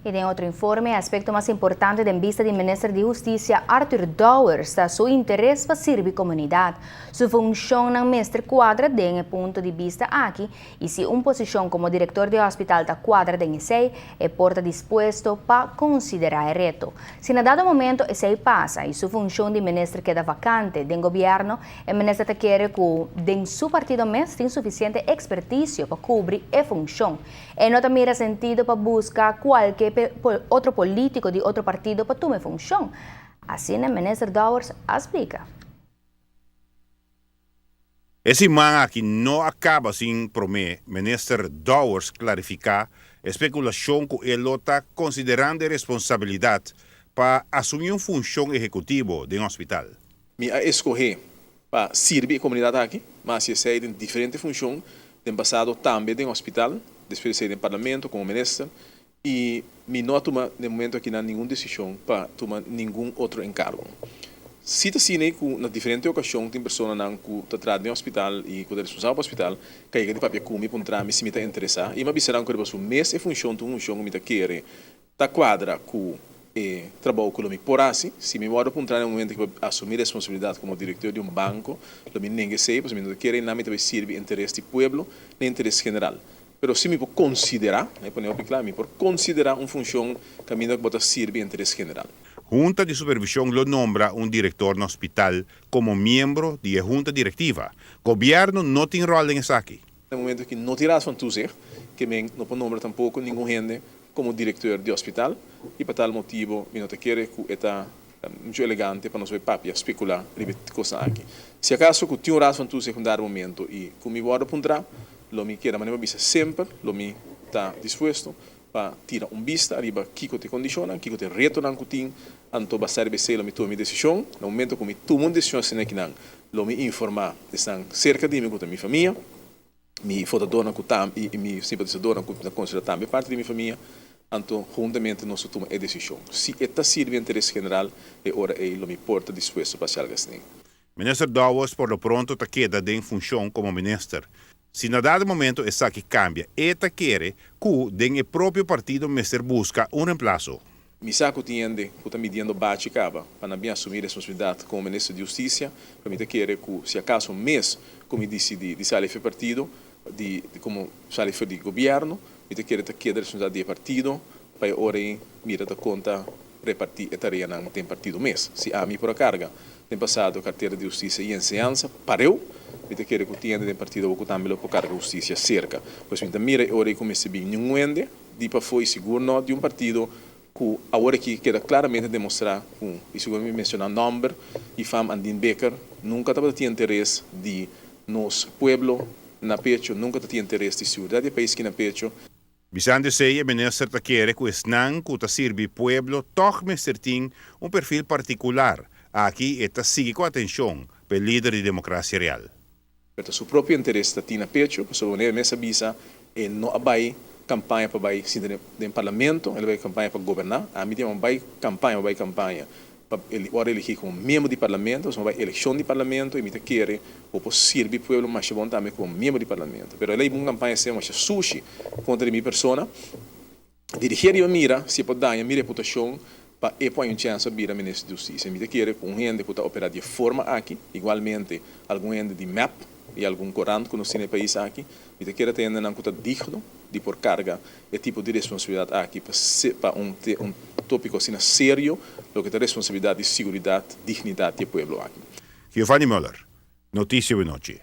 Y den otro informe, aspecto mas importante den bista di Minister di Husticia Arthur Dowers ta su interes pa sirbi comunidad. Su funcionnan mester cuadra den e punto di bista aki y si un posicion como director di hospital ta cuadra den esey, e por ta dispuesto pa considera e reto. Si na dado momento esey pasa y su funcion di minister keda vacante den gobierno, e minister ta kere cu den su partido mes tin suficiente experticio pa cubri e funcion. E no ta mira sentido pa busca cualke otro politico di otro partido pa tuma e funcion. Asina Minister Dowers a splica. E siman aki no a caba sin Prome Minister Dowers clarifica e speculacion cu e lo ta considerando e responsabilidad pa asumi un funcion ehecutivo den hospital. Mi a escoge pa sirbi e comunidad aki, mas esey den diferente funcion, den pasado tambe den hospital, despues den Parlamento como minister, y mi no a tuma na momento aki ningun decision pa tuma ningun otro encargo. Si ta asina cu na diferente ocasion tin personanan cu ta traha den hospital y cu ta responsabel pa hospital, cu a yega di papia cu mi, puntra mi si mi ta interesa, y mi a bisa nan cu su mes e funcion ta un funcion cu mi ta kere ta cuadra cu e trabou cu mi por haci. Si mi wordo puntra na momento cu asumi responsabilidad como director di un banco, lo mi nenga esey, pasobra mi no kier na mi tambe sirbi interes di pueblo, ni interes general. Pero si mi por considera, e pone cla, mi por considera un funcion caminda cu ta sirbi interes general. Junta di Supervision lo nombra un director na hospital como miembro di e junta directiva. Gobierno no tin rol den esaki. Na momento cu no tin raad van toezicht, kiermen no por nombra tampoco ningun hende como director di hospital y pa tal motibo mi no ta kere cu ta mucho elegante pa nos papia specula riba e cos aki. Si acaso cu tin un raad van toezicht un dado momento y cu mi wordo puntra, lo mi keda manera bisa semper, lo mi ta dispuesto pa tira un bista ariba kico ta e condicionnan, kico ta e retonan cu tin, anto basa riba esey lo mi tuma mi decision. Na momento cu mi tuma un decision asina akinan, lo mi informa esnan cerca di mi cu ta mi famia, mi votadornan cu tam y mi simpatizadornan cu ta considera tambe parte di mi famia, anto huntamente nos tuma e decision. Si e ta sirbi interes general, e ora ey lo mi por ta dispuesto pa haci algo asina. Minister Dowers por lo pronto ta keda den funcion como minister. Si na dado momento esaki cambia, e ta kere cu den e propio partido mester busca un reemplaso. Mi sa cu tin hende cu ta midiendo bachi caba pa nan bin asumi responsabilidad como minister di Husticia, pa mi ta kere cu si acaso mes cu mi dicidi di sali for partido, di como sali for di gobierno, mi ta kere ta keda responsabilidad di e partido, pa e ora ey mira ta conta reparti e tareanan den partido mes. Si ami por a carga den pasado cartera di Husticia y Enseñansa, pareu, mi ta kere cu tin hende den partido cu tambe lo por carga Husticia cerca. Pues mi ta mira e ora ey cu mester bin ningun hende di pafo y sigur no di un partido cu awor aki keda claramente demostra cu, y sigur mi menciona nomber y fam, Andin Bikker, nunca tabata tin interes di nos pueblo na pecho, nunca tin interes di seguridad di pais aki na pecho. Bisando esey, e minister ta kere cu esnan cu ta sirbi pueblo toch mester tin un perfil particular. Aki e ta sigui cu atencion pa e lider di Democracia Real. Pero su propio interes ta tin na pecho, pasobra e mes a bisa e no a bay campaña pa bay sinta den Parlamento, el a bay campaña pa goberna. Ami tin bay campaña, bay campaña pa ora elegi como miembro di Parlamento, so bay eleccion di Parlamento y mi ta kere bo por sirbi pueblo mas bon tambe como miembro di Parlamento. Pero el a un campaña asina mas sushi contra mi persona, dirigi riba mira si por daña mi reputacion pa e por un chance bira minister di Husticia. Mi ta kere cu un hende cu ta opera di forma aki, igualmente algun hende di MEP y algun corant cu nos tin na e pais aki, mi ta kere tin hendenan cu ta digno di por carga e tipo di responsabilidad aki pa un topico asina serio, loke ta responsabilidad di seguridad, dignidad di pueblo aki. Giovanni Muller, Noticia Noche.